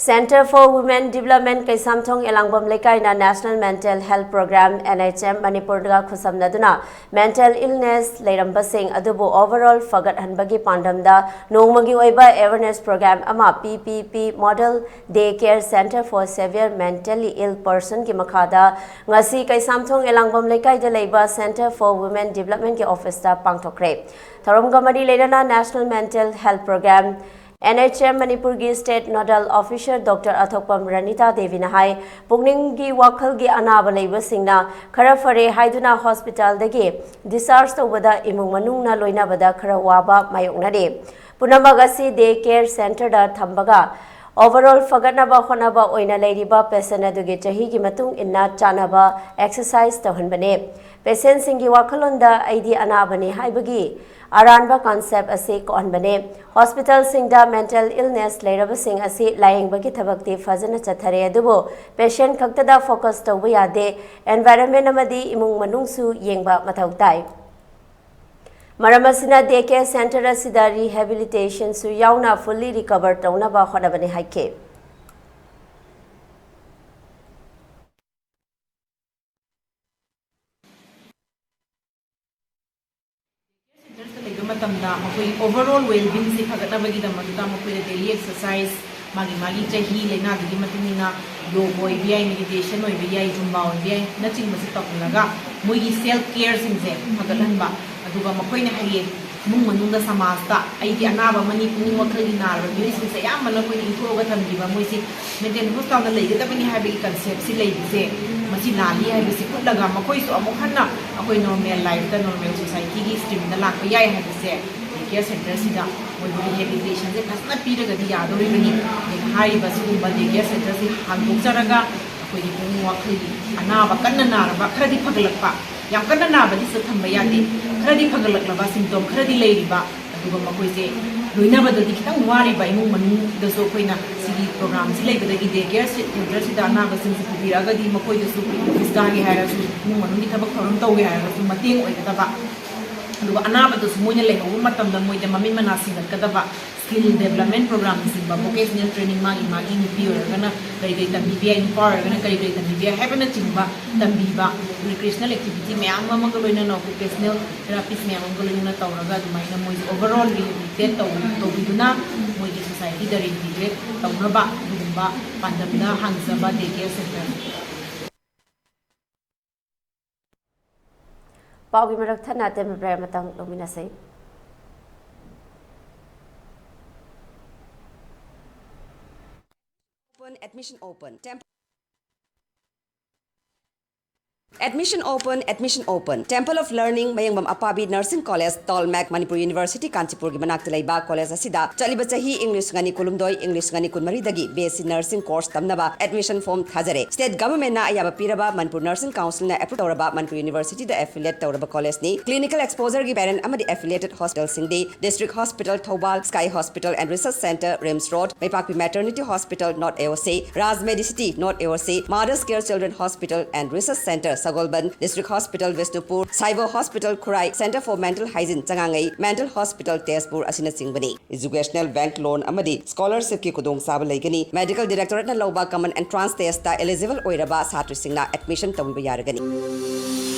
Centre for Women Development Keishamthong Elangbam ꯂꯩꯀꯥꯏꯅ National Mental Health Programme, NHM, ꯃꯅꯤꯄꯨꯔꯒ ꯈꯨꯠꯁꯝꯅꯗꯨꯅ mental illness ꯂꯩꯔꯝꯕꯁꯤꯡ ꯑꯗꯨꯕꯨ overall ꯐꯒꯠꯍꯟꯕꯒꯤ ꯄꯥꯟꯗꯝꯗ ꯅꯣꯡꯃꯒꯤ ꯑꯣꯏꯕ awareness programme ꯑꯃ P P P Model Day Care Centre for Severe Mentally Ill Personꯒꯤ ꯃꯈꯥꯗ ꯉꯁꯤ ꯀꯩꯁꯥꯝꯊꯣꯡ ꯑꯦꯂꯥꯡꯕꯝ ꯂꯩꯀꯥꯏꯗ ꯂꯩꯕ Centre for Women Developmentꯀꯤ officeꯇ ꯄꯥꯡꯊꯣꯛꯈ꯭ꯔꯦ꯫ ꯊꯧꯔꯝꯒ ꯃꯔꯤ ꯂꯩꯅꯅ National Mental Health Programme, NHM ꯃꯅꯤꯄꯨꯔꯒꯤ State Nodal Officer Doctor ꯑꯊꯣꯛꯄꯝ ꯔꯅꯤꯇꯥ ꯗꯦꯕꯤꯅ ꯍꯥꯏ, ꯄꯨꯛꯅꯤꯡꯒꯤ ꯋꯥꯈꯜꯒꯤ ꯑꯅꯥꯕ ꯂꯩꯕꯁꯤꯡꯅ ꯈꯔ ꯐꯔꯦ ꯍꯥꯏꯗꯨꯅ hospitalꯗꯒꯤ discharge ꯇꯧꯕꯗ ꯏꯃꯨꯡ ꯃꯅꯨꯡꯅ ꯂꯣꯏꯅꯕꯗ ꯈꯔ ꯋꯥꯕ ꯃꯥꯌꯣꯛꯅꯔꯤ꯫ ꯄꯨꯝꯅꯃꯛ ꯑꯁꯤ day care centreꯗ ꯊꯝꯕꯒ overall ꯐꯒꯠꯅꯕ ꯍꯣꯠꯅꯕ ꯑꯣꯏꯅ ꯂꯩꯔꯤꯕ patient ꯑꯗꯨꯒꯤ ꯆꯍꯤꯒꯤ ꯃꯇꯨꯡ ꯏꯟꯅ ꯆꯥꯅꯕ exercise ꯇꯧꯍꯟꯕꯅꯦ꯫ Patientꯁꯤꯡꯒꯤ ꯋꯥꯈꯜꯂꯣꯟꯗ "ꯑꯩꯗꯤ ꯑꯅꯥꯕꯅꯤ" ꯍꯥꯏꯕꯒꯤ ꯑꯔꯥꯟꯕ concept ꯑꯁꯤ ꯀꯣꯛꯍꯟꯕꯅꯦ꯫ Hospitalꯁꯤꯡꯗ mental illness ꯂꯩꯔꯕꯁꯤꯡ ꯑꯁꯤ ꯂꯥꯌꯦꯡꯕꯒꯤ ꯊꯕꯛꯇꯤ ꯐꯖꯅ ꯆꯠꯊꯔꯦ, ꯑꯗꯨꯕꯨ patient ꯈꯛꯇꯗ focus ꯇꯧꯕ ꯌꯥꯗꯦ, environment ꯑꯃꯗꯤ ꯏꯃꯨꯡ ꯃꯅꯨꯡꯁꯨ ꯌꯦꯡꯕ ꯃꯊꯧ ꯇꯥꯏ꯫ ꯃꯔꯝ ꯑꯁꯤꯅ day care centre ꯑꯁꯤꯗ rehabilitationꯁꯨ ꯌꯥꯎꯅ fully recover ꯇꯧꯅꯕ ꯍꯣꯠꯅꯕꯅꯤ ꯍꯥꯏꯈꯤ꯫ Centreꯗ ꯂꯩꯕ ꯃꯇꯝꯗ ꯃꯈꯣꯏ overall well-beingꯁꯤ ꯐꯒꯠꯅꯕꯒꯤꯗꯃꯛꯇ ꯃꯈꯣꯏꯗ daily exercise, ꯃꯥꯒꯤ ꯃꯥꯒꯤ ꯆꯍꯤ ꯂꯩꯅꯥꯗꯨꯒꯤ ꯃꯇꯨꯡ ꯏꯟꯅ yoga ꯑꯣꯏꯕ ꯌꯥꯏ, meditation ꯑꯣꯏꯕ ꯌꯥꯏ, Zumba ꯑꯣꯏꯕ ꯌꯥꯏ, ꯅꯆꯤꯡꯕꯁꯤ ꯇꯧꯍꯜꯂꯒ ꯃꯣꯏꯒꯤ self careꯁꯤꯡꯁꯦ ꯐꯒꯠꯍꯟꯕ, ꯑꯗꯨꯒ ꯃꯈꯣꯏꯅ ꯍꯌꯦꯡ ꯏꯃꯨꯡ ꯃꯅꯨꯡꯗ, ꯁꯃꯥꯖꯇ ꯑꯩꯒꯤ ꯑꯅꯥꯕ ꯑꯃꯅꯤ, ꯄꯨꯛꯅꯤꯡ ꯋꯥꯈꯜꯒꯤ ꯅꯥꯔꯕ ꯃꯤꯑꯣꯏꯁꯤꯡꯁꯦ ꯑꯌꯥꯝꯕꯅ ꯑꯩꯈꯣꯏꯅ ꯏꯟꯊꯣꯛꯑꯒ ꯊꯝꯈꯤꯕ, ꯃꯣꯏꯁꯤ ꯃꯦꯟꯇꯦꯜ ꯍꯣꯁꯄꯤꯇꯥꯜꯗ ꯂꯩꯒꯗꯕꯅꯤ ꯍꯥꯏꯕꯒꯤ ꯀꯟꯁꯦꯞꯁꯤ ꯂꯩꯕꯁꯦ, ꯃꯁꯤ ꯂꯥꯜꯂꯤ ꯍꯥꯏꯕꯁꯤ ꯎꯠꯂꯒ, ꯃꯈꯣꯏꯁꯨ ꯑꯃꯨꯛ ꯍꯟꯅ ꯑꯩꯈꯣꯏ ꯅꯣꯔꯃꯦꯜ ꯂꯥꯏꯐꯇ, ꯅꯣꯔꯃꯦꯜ ꯁꯣꯁꯥꯏꯇꯤꯒꯤ ꯁ꯭ꯇ꯭ꯔꯤꯝꯗ ꯂꯥꯛꯄ ꯌꯥꯏ ꯍꯥꯏꯕꯁꯦ ꯗꯦ ꯀꯦꯌꯔ ꯁꯦꯟꯇꯔꯁꯤꯗ ꯃꯣꯏꯕꯨ ꯔꯤꯍꯦꯕꯤꯂꯤꯇꯦꯁꯟꯁꯦ ꯐꯖꯅ ꯄꯤꯔꯒꯗꯤ ꯌꯥꯗꯧꯔꯤꯕꯅꯤ꯫ ꯑꯗꯨꯅ ꯍꯥꯏꯔꯤꯕ ꯁꯤꯒꯨꯝꯕ ꯗꯦ ꯀꯦꯌꯔ ꯁꯦꯟꯇꯔꯁꯤ ꯍꯥꯡꯗꯣꯛꯆꯔꯒ, ꯑꯩꯈꯣꯏꯒꯤ ꯄꯨꯛꯅꯤꯡ ꯋꯥꯈꯜꯒꯤ ꯑꯅꯥꯕ ꯀꯟꯅ ꯅꯥꯔꯕ, ꯈꯔꯗꯤ ꯐꯒꯠꯂꯛꯄ, ꯌꯥꯝ ꯀꯟꯅ ꯅꯥꯕꯗꯤ ꯁꯤꯗ ꯊꯝꯕ ꯌꯥꯗꯦ, ꯈꯔꯗꯤ ꯐꯒꯠꯂꯛꯂꯕ, ꯁꯤꯝꯇꯣꯝ ꯈꯔꯗꯤ ꯂꯩꯔꯤꯕ, ꯑꯗꯨꯒ ꯃꯈꯣꯏꯁꯦ ꯂꯣꯏꯅꯕꯗꯗꯤ ꯈꯤꯇꯪ ꯋꯥꯔꯤꯕ ꯏꯃꯨꯡ ꯃꯅꯨꯡꯗꯁꯨ ꯑꯩꯈꯣꯏꯅ ꯁꯤꯒꯤ ꯄ꯭ꯔꯣꯒ꯭ꯔꯥꯝꯁꯤ ꯂꯩꯕꯗꯒꯤ, ꯗꯦ ꯀꯦꯌꯔ ꯁꯦꯟꯇꯔꯁꯤꯗ ꯑꯅꯥꯕꯁꯤꯡꯁꯤ ꯄꯨꯕꯤꯔꯛꯑꯒꯗꯤ, ꯃꯈꯣꯏꯗꯁꯨ ꯑꯣꯐꯤꯁ ꯀꯥꯒꯦ ꯍꯥꯏꯔꯁꯨ, ꯏꯃꯨꯡ ꯃꯅꯨꯡꯒꯤ ꯊꯕꯛ ꯊꯧꯔꯝ ꯇꯧꯒꯦ ꯍꯥꯏꯔꯒꯁꯨ ꯃꯇꯦꯡ ꯑꯣꯏꯒꯗꯕ, ꯑꯗꯨꯒ ꯑꯅꯥꯕꯗꯁꯨ ꯃꯣꯏꯅ ꯂꯩꯍꯧꯕ ꯃꯇꯝꯗ ꯃꯣꯏꯗ ꯃꯃꯤꯠ ꯃꯅꯥ ꯁꯤꯡꯒꯠꯀꯗꯕ ꯁ꯭ꯀꯤꯜ ꯗꯦꯕꯂꯞꯃꯦꯟ ꯄ꯭ꯔꯣꯒ꯭ꯔꯥꯝꯅꯆꯤꯡꯕ, ꯚꯣꯀꯦꯁꯅꯦꯜ ꯇ꯭ꯔꯦꯅꯤꯡ, ꯃꯥꯒꯤ ꯃꯥꯒꯤ ꯅꯨꯄꯤ ꯑꯣꯏꯔꯒꯅ ꯀꯔꯤ ꯀꯔꯤ ꯇꯝꯕꯤꯕ ꯌꯥꯏ, ꯅꯨꯄꯥ ꯑꯣꯏꯔꯒꯅ ꯀꯔꯤ ꯀꯔꯤ ꯇꯝꯕꯤꯕ ꯌꯥꯏ ꯍꯥꯏꯕꯅꯆꯤꯡꯕ ꯇꯝꯕꯤꯕ, ꯔꯤꯀ꯭ꯔꯤꯌꯦꯁꯅꯦꯜ ꯑꯦꯛꯇꯤꯚꯤꯇꯤ ꯃꯌꯥꯝ ꯑꯃꯒ ꯂꯣꯏꯅꯅ, ꯑꯣꯀ꯭ꯌꯨꯄꯦꯁꯅꯦꯜ ꯊꯦꯔꯥꯄꯤꯁ ꯃꯌꯥꯝ ꯑꯃꯒ ꯂꯣꯏꯅꯅ ꯇꯧꯔꯒ, ꯑꯗꯨꯃꯥꯏꯅ ꯃꯣꯏꯁꯦ ꯑꯣꯚꯔꯑꯣꯜ ꯔꯤꯍꯦꯕꯤꯂꯤꯇꯦꯠ ꯇꯧ-, ꯇꯧꯕꯤꯗꯨꯅ ꯃꯣꯏꯒꯤ ꯁꯣꯁꯥꯏꯇꯤꯗ ꯔꯤꯏꯟꯇꯤꯒ꯭ꯔꯦꯠ ꯇꯧꯅꯕ ꯑꯗꯨꯒꯨꯝꯕ ꯄꯥꯟꯗꯝꯗ ꯍꯥꯡꯖꯕ ꯗꯦ ꯀꯦꯌꯔ ꯁꯦꯟꯇꯔꯅꯤ꯫ ꯄꯥꯎꯒꯤ ꯃꯔꯛ ꯊꯠꯅ ꯑꯇꯦꯟꯕ ꯕ꯭ꯔꯦꯛ ꯑꯃꯇꯪ ꯂꯧꯃꯤꯟꯅꯁꯤ꯫ Open, admission open. Temp- Admission open, admission open. Temple of Learning, ꯃꯌꯦꯡꯕꯝ ꯑꯄꯥꯕꯤ Nursing College, ꯇꯣꯜꯃꯦꯛ, ꯃꯅꯤꯄꯨꯔ ꯌꯨꯅꯤꯚꯔꯁꯤꯇꯤ ꯀꯥꯟꯆꯤꯄꯨꯔꯒꯤ ꯃꯅꯥꯛꯇ ꯂꯩꯕ ꯀꯣꯂꯦꯖ ꯑꯁꯤꯗ ꯆꯠꯂꯤꯕ ꯆꯍꯤ ꯏꯪ ꯂꯤꯁꯤꯡ ꯑꯅꯤ ꯀꯨꯟꯍꯨꯝꯗꯣꯏ, ꯏꯪ ꯂꯤꯁꯤꯡ ꯑꯅꯤ ꯀꯨꯟꯃꯔꯤꯗꯒꯤ ꯕꯤ ꯑꯦꯁ ꯁꯤ ꯅꯔꯁꯤꯡ ꯀꯣꯔꯁ ꯇꯝꯅꯕ ꯑꯦꯗꯃꯤꯁꯟ ꯐꯣꯔꯝ ꯊꯥꯖꯔꯦ꯫ ꯁ꯭ꯇꯦꯠ ꯒꯚꯔꯟꯃꯦꯟꯠꯅ ꯑꯌꯥꯕ ꯄꯤꯔꯕ ꯃꯅꯤꯄꯨꯔ ꯅꯔꯁꯤꯡ ꯀꯥꯎꯟꯁꯤꯜꯅ ꯑꯦꯄ꯭ꯔꯨꯚ ꯇꯧꯔꯕ ꯃꯅꯤꯄꯨꯔ ꯌꯨꯅꯤꯚꯔꯁꯤꯇꯤꯗ ꯑꯦꯐꯤꯂꯤꯌꯦꯠ ꯇꯧꯔꯕ ꯀꯣꯂꯦꯖꯅꯤ꯫ ꯀ꯭ꯂꯤꯅꯤꯀꯦꯜ ꯑꯦꯛꯁꯄꯣꯖꯔꯒꯤ ꯄꯦꯔꯦꯟꯠ ꯑꯃꯗꯤ ꯑꯦꯐꯤꯂꯤꯌꯦꯇꯦꯗ ꯍꯣꯁꯄꯤꯇꯥꯜꯁꯤꯡꯗꯤ district hospital Thoubal, sky hospital and research centre, RIMS road, Meipakpi maternity hospital, north A O C, Raj medicity, north A O C, mother's care children hospital and research centre, Sagolband, district hospital, Bishnupur, Saibo hospital, Khurai, centre for mental hygiene, ꯆꯉꯥꯡꯉꯩ mental hospital, Tezpur ꯑꯁꯤꯅꯆꯤꯡꯕꯅꯤ꯫ Educational bank ꯂꯣꯟ ꯑꯃꯗꯤ ꯁ꯭ꯀꯣꯂꯔꯁꯤꯞꯀꯤ ꯈꯨꯗꯣꯡꯆꯥꯕ ꯂꯩꯒꯅꯤ꯫ Medical ꯗꯤꯔꯦꯛꯇꯣꯔꯦꯠꯅ ꯂꯧꯕ ꯀꯃꯟ entrance test eligible ꯑꯣꯏꯔꯕ ꯁꯥꯇ꯭ꯔꯁꯤꯡꯅ admission ꯇꯧꯕꯤꯕ ꯌꯥꯔꯒꯅꯤ꯫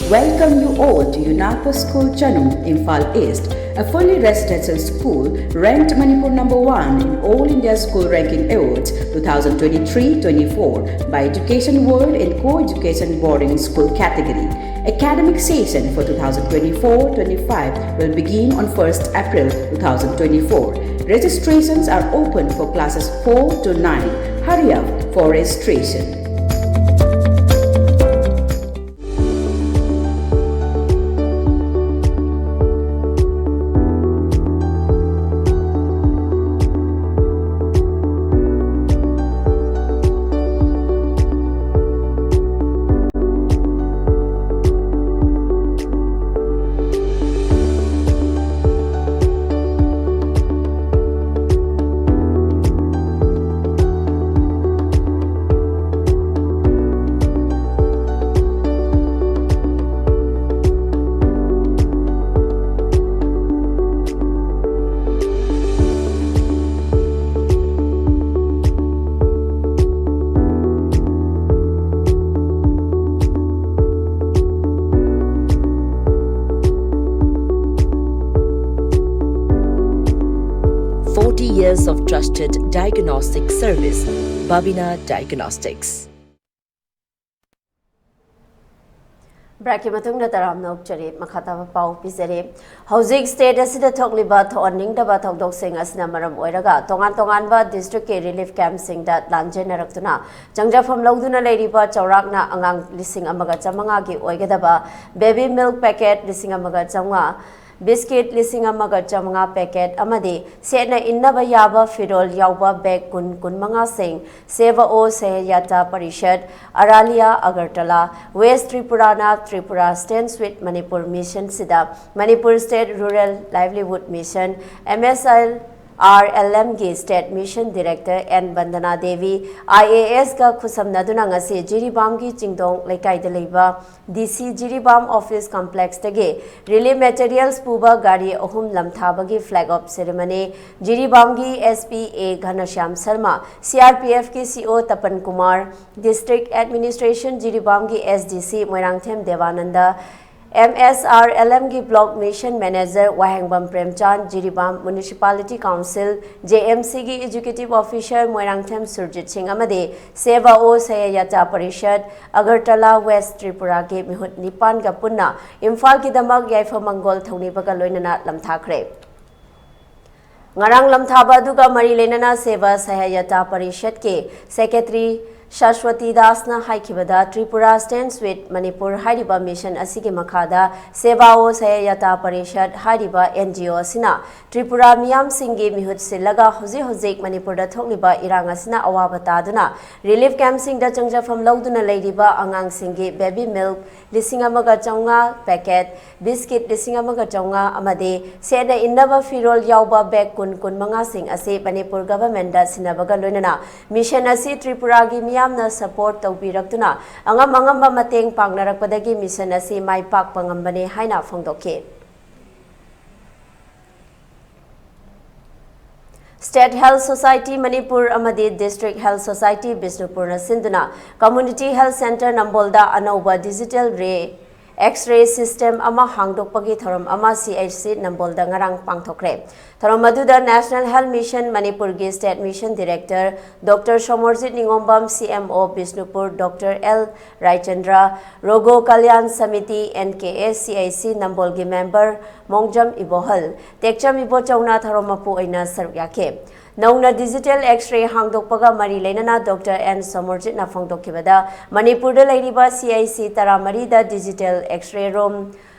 Welcome you all to UNACO School Chanung, Imphal East, a fully residential school ranked Manipur number one in All India School Ranking Awards two thousand twenty-three twenty-four by Education World in Co-Education Boarding School category. Academic session for two thousand twenty-four twenty-five will begin on first April two thousand twenty-four. Registrations are open for classes four to nine. Hurry up for registration. Forty years of trusted diagnostic service, Babina Diagnostics. Break ꯀꯤ ꯃꯇꯨꯡꯗ ꯇꯔꯥꯝꯅ ꯑꯣꯛꯆꯔꯤ꯫ ꯃꯈꯥ ꯇꯥꯕ ꯄꯥꯎ ꯄꯤꯖꯔꯤ꯫ ꯍꯧꯖꯤꯛ state ꯑꯁꯤꯗ ꯊꯣꯛꯂꯤꯕ ꯊꯣꯛꯍꯟꯅꯤꯡꯗꯕ ꯊꯧꯗꯣꯛꯁꯤꯡ ꯑꯁꯤꯅ ꯃꯔꯝ ꯑꯣꯏꯔꯒ ꯇꯣꯉꯥꯟ ꯇꯣꯉꯥꯟꯕ district ꯀꯤ relief camp ꯁꯤꯡꯗ ꯂꯥꯟꯖꯦꯟꯅꯔꯛꯇꯨꯅ ꯆꯪꯖꯐꯝ ꯂꯧꯗꯨꯅ ꯂꯩꯔꯤꯕ ꯆꯥꯎꯔꯥꯛꯅ ꯑꯉꯥꯡ ꯂꯤꯁꯤꯡ ꯑꯃꯒ ꯆꯥꯃꯉꯥꯒꯤ ꯑꯣꯏꯒꯗꯕ baby milk packet ꯂꯤꯁꯤꯡ ꯑꯃꯒ ꯆꯥꯃꯉꯥ, biscuit ꯂꯤꯁꯤꯡ ꯑꯃꯒ ꯆꯥꯃꯉꯥ packet ꯑꯃꯗꯤ ꯁꯦꯠꯅ ꯏꯟꯅꯕ ꯌꯥꯕ ꯐꯤꯔꯣꯜ ꯌꯥꯎꯕ bag ꯀꯨꯟ, ꯀꯨꯟꯃꯉꯥꯁꯤꯡ Seva O Sehayata Parishad, Aralia, Agartala, West Tripurana Tripura Stands with Manipur Mission ꯁꯤꯗ Manipur State Rural Livelihood Mission, M S L R L M ꯒꯤ State Mission Director N Vandana Devi, I A S ꯒ ꯈꯨꯠꯁꯝꯅꯗꯨꯅ ꯉꯁꯤ ꯖꯤꯔꯤꯕꯥꯝꯒꯤ ꯆꯤꯡꯗꯣꯡ ꯂꯩꯀꯥꯏꯗ ꯂꯩꯕ D C Jiribam office complex ꯇꯒꯤ relief materials ꯄꯨꯕ ꯒꯥꯔꯤ ꯑꯍꯨꯝ ꯂꯝꯊꯥꯕꯒꯤ flag off ceremony ꯖꯤꯔꯤꯕꯥꯝꯒꯤ S P A Ghanashyam Sharma, C R P F ꯀꯤ C O Tapan Kumar, District Administration ꯖꯤꯔꯤꯕꯥꯝꯒꯤ S D C Moirangthem Debananda, M S R L ꯑꯦꯝꯒꯤ Block Mission Manager Wahengbam Premchand, Jiribam Municipality Council, J M ꯁꯤꯒꯤ Executive Officer Moirangthem Surjit Singh ꯑꯃꯗꯤ ꯁꯦꯕꯥ ꯑꯣ ꯁꯍꯌꯇꯥ parishad, Agartala, west ꯇ꯭ꯔꯤꯄꯨꯔꯥꯒꯤ ꯃꯤꯍꯨꯠ ꯅꯤꯄꯥꯟꯒ ꯄꯨꯟꯅ ꯏꯝꯐꯥꯜꯒꯤꯗꯃꯛ ꯌꯥꯏꯐ ꯃꯪꯒꯣꯜ ꯊꯧꯅꯤꯕꯒ ꯂꯣꯏꯅꯅ ꯂꯝꯊꯥꯈ꯭ꯔꯦ꯫ ꯉꯔꯥꯡ ꯂꯝꯊꯥꯕ ꯑꯗꯨꯒ ꯃꯔꯤ ꯂꯩꯅꯅ ꯁꯦꯕꯥ ꯁꯍꯌꯇꯥ ꯄꯔꯤꯁꯠꯀꯤ Secretary ꯁꯥꯁ꯭ꯋꯇꯤ ꯗꯥꯁꯅ ꯍꯥꯏꯈꯤꯕꯗ, Tripura Stands with Manipur ꯍꯥꯏꯔꯤꯕ mission ꯑꯁꯤꯒꯤ ꯃꯈꯥꯗ ꯁꯦꯕꯥ ꯑꯣ ꯁꯍꯌꯇꯥ ꯄꯔꯤꯁꯠ ꯍꯥꯏꯔꯤꯕ ꯑꯦꯟ ꯖꯤ ꯑꯣ ꯑꯁꯤꯅ ꯇ꯭ꯔꯤꯄꯨꯔꯥ ꯃꯤꯌꯥꯝꯁꯤꯡꯒꯤ ꯃꯤꯍꯨꯠ ꯁꯤꯜꯂꯒ ꯍꯧꯖꯤꯛ ꯍꯧꯖꯤꯛ ꯃꯅꯤꯄꯨꯔꯗ ꯊꯣꯛꯂꯤꯕ ꯏꯔꯥꯡ ꯑꯁꯤꯅ ꯑꯋꯥꯕ ꯇꯥꯗꯨꯅ relief campꯁꯤꯡꯗ ꯆꯪꯖꯐꯝ ꯂꯧꯗꯨꯅ ꯂꯩꯔꯤꯕ ꯑꯉꯥꯡꯁꯤꯡꯒꯤ baby milk ꯂꯤꯁꯤꯡ ꯑꯃꯒ ꯆꯥꯝꯃꯉꯥ packet, biscuit ꯂꯤꯁꯤꯡ ꯑꯃꯒ ꯆꯥꯝꯃꯉꯥ ꯑꯃꯗꯤ ꯁꯦꯠꯅ ꯏꯟꯅꯕ ꯐꯤꯔꯣꯜ ꯌꯥꯎꯕ bag ꯀꯨꯟ, ꯀꯨꯟꯃꯉꯥꯁꯤꯡ ꯑꯁꯤ ꯃꯅꯤꯄꯨꯔ governmentꯗ ꯁꯤꯟꯅꯕꯒ ꯂꯣꯏꯅꯅ mission ꯑꯁꯤ ꯇ꯭ꯔꯤꯄꯨꯔꯥꯒꯤ ꯃꯤꯌꯥꯝꯅ support ꯇꯧꯕꯤꯔꯛꯇꯨꯅ ꯑꯉꯝ ꯑꯉꯝꯕ ꯃꯇꯦꯡ ꯄꯥꯡꯅꯔꯛꯄꯗꯒꯤ mission ꯑꯁꯤ ꯃꯥꯏ ꯄꯥꯛꯄ ꯉꯝꯕꯅꯦ ꯍꯥꯏꯅ ꯐꯣꯡꯗꯣꯛꯈꯤ꯫ State Health Society ꯃꯅꯤꯄꯨꯔ ꯑꯃꯗꯤ District Health Society ꯕꯤꯁꯅꯨꯄꯨꯔꯅ ꯁꯤꯟꯗꯨꯅ Community Health Centre ꯅꯝꯕꯣꯜꯗ ꯑꯅꯧꯕ digital ray X-ray system ꯑꯃ ꯍꯥꯡꯗꯣꯛꯄꯒꯤ ꯊꯧꯔꯝ ꯑꯃ ꯁꯤ ꯑꯩꯆ ꯁꯤ ꯅꯝꯕꯣꯜꯗ ꯉꯔꯥꯡ ꯄꯥꯡꯊꯣꯛꯈ꯭ꯔꯦ꯫ ꯊꯧꯔꯝ ꯑꯗꯨꯗ National Health Mission ꯃꯅꯤꯄꯨꯔꯒꯤ State Mission Director Doctor Somorjit ꯅꯤꯉꯣꯝꯕꯝ, C M O Bishnupur Doctor L Raichandra, Rogi Kalyan Samiti, N K S C I ꯁꯤ ꯅꯝꯕꯣꯜꯒꯤ member ꯃꯣꯡꯖꯝ ꯏꯕꯣꯍꯜ, ꯇꯦꯛꯆꯝ ꯏꯕꯣꯆꯧꯅ ꯊꯧꯔꯝ ꯃꯄꯨ ꯑꯣꯏꯅ ꯁꯔꯨꯛ ꯌꯥꯈꯤ꯫ ꯅꯧꯅ digital X-ray ꯍꯥꯡꯗꯣꯛꯄꯒ ꯃꯔꯤ ꯂꯩꯅꯅ Doctor ꯑꯦꯟ ꯁꯣꯃꯣꯔꯖꯤꯠꯅ ꯐꯣꯡꯗꯣꯛꯈꯤꯕꯗ, ꯃꯅꯤꯄꯨꯔꯗ ꯂꯩꯔꯤꯕ ꯁꯤ ꯑꯥꯏ ꯁꯤ ꯇꯔꯥꯃꯔꯤꯗ digital X-ray room